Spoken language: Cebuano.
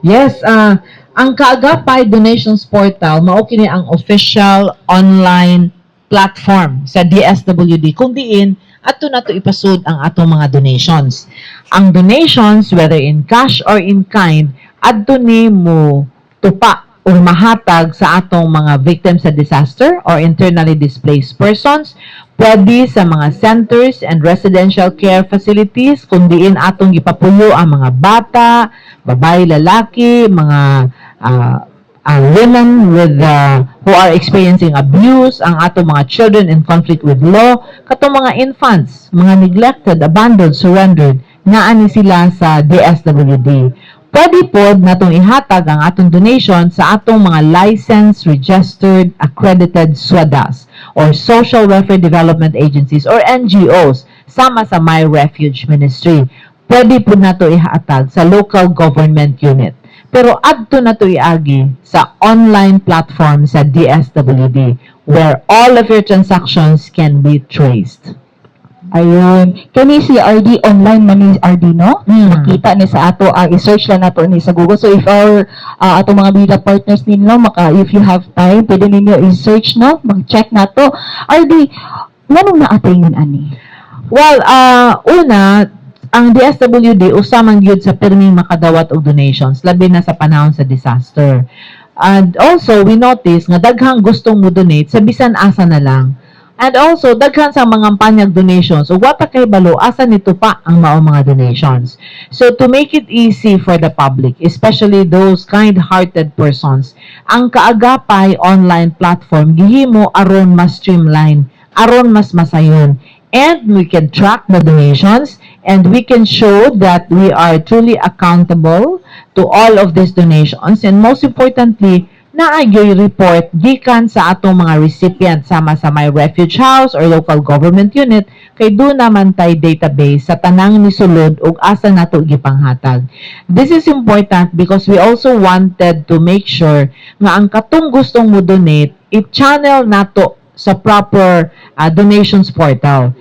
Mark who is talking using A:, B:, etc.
A: Yes, ang Kaagapay Donations Portal mao kini ang official online platform sa DSWD kung diin adto nato ipasud ang atong mga donations. Ang donations, whether in cash or in kind, adto ni mo tupa or mahatag sa atong mga victims sa disaster or internally displaced persons, pwede sa mga centers and residential care facilities kung diin atong gipapuyo ang mga bata, babae, lalaki, mga women with who are experiencing abuse, ang atong mga children in conflict with law, katong mga infants, mga neglected, abandoned, surrendered, naa ni sila sa DSWD. Pwede pod natong ihatag ang atong donation sa atong mga licensed, registered, accredited SWADAs or Social Welfare Development Agencies or NGOs sama sa My Refuge Ministry. Pwede pod nato ihatag sa local government unit. Pero adto na to iagi sa online platform sa DSWD where all of your transactions can be traced.
B: Ayun. Kani si RD, online man ni RD, no? Makita ni sa ato, i-search lang nato ni sa Google. So if our atong mga media partners ninyo maka, if you have time, pwede ninyo i-search, no? Mag-check nato. RD, nganong naa tay ingon ani?
A: Well, una, ang DSWD usa man gyud sa pirming makadawat og donations, labi na sa panahon sa disaster. And also, we notice nga daghang gustong mo donate sa bisan asa na lang. And also, daghan sa mga panyag donations ug wa ta kahibalo asa nito pa ang mao mga donations. So, to make it easy for the public, especially those kind-hearted persons, ang Kaagapay online platform gihimo aron mas streamline, aron mas masayon. And we can track the donations and we can show that we are truly accountable to all of these donations. And most importantly, naa gyoy report gikan sa atong mga recipient sama sa My Refuge House or local government unit kay duna man tay database sa tanang nisulod ug asa nato gipanghatag. This is important because we also wanted to make sure nga ang katong gustong mo donate, i-channel nato sa proper donations portal.